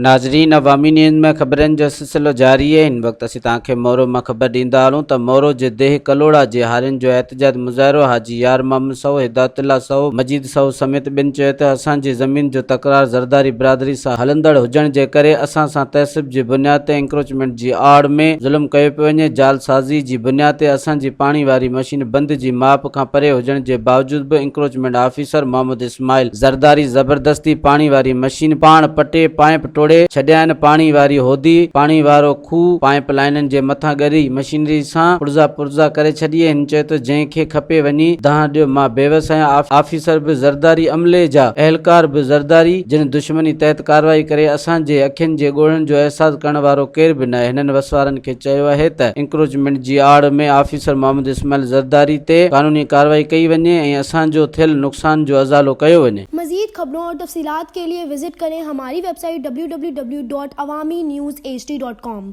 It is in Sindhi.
ناظرين عوامي نيوز ۾ خبرن جو سلسلو جاري آهي هن وقت اسين توهان کي مورو مان خبر ڏيندا هلون ته مورو جي ديهه ڪلهوڙا جي هارين جو احتجاج مظاهرو حاجي يار محمد سهو، هدايت الله سهو، مجيد سهو سميت ٻين چيو ته اسان جي زمين جو تڪرار زرداري برادري سان هلندڙ هجڻ جي ڪري اسان سان تعصب جي بنياد تي انڪروچمينٽ جي آڙ ۾ ظلم ڪيو پيو وڃي جعلسازي جي بنياد تي اسان جي پاڻي واري مشين بند جي ماپ کان پري هجڻ جي باوجود به انڪروچمينٽ آفيسر محمد اسماعيل زرداري زبردستي پاڻي واري مشين پاڻ پٽي پائيپ ٽوڙي ڇڏيائين پاڻي واري هودي پاڻي وارو کوهه پائيپ لائينن جي مٿان ڳري مشينري سان پرزا پرزا ڪري ڇڏيئي هن چيو ته جنهن کي کپي وڃي دانهن ڏيو مان بيوس آهيان آفيسر به زرداري عملي جا اهلڪار به زرداري جن دشمني تحت ڪارروائي ڪري اسان جي اکين جي ڳوڙهن جو احساس ڪرڻ وارو ڪير به ناهي هنن وسوارن کي چيو آهي ته انڪروچمينٽ جي آڙ ۾ آفيسر محمد اسماعيل زرداري تي قانوني ڪارروائي ڪئي وڃي ۽ اسان جو ٿيل نقصان جو ازالو ڪيو وڃي. مزيد خبرون اور تفصيلات ڪي لئي وزٽ ڪرين ھماري website W W W dot Awami news H D dot com.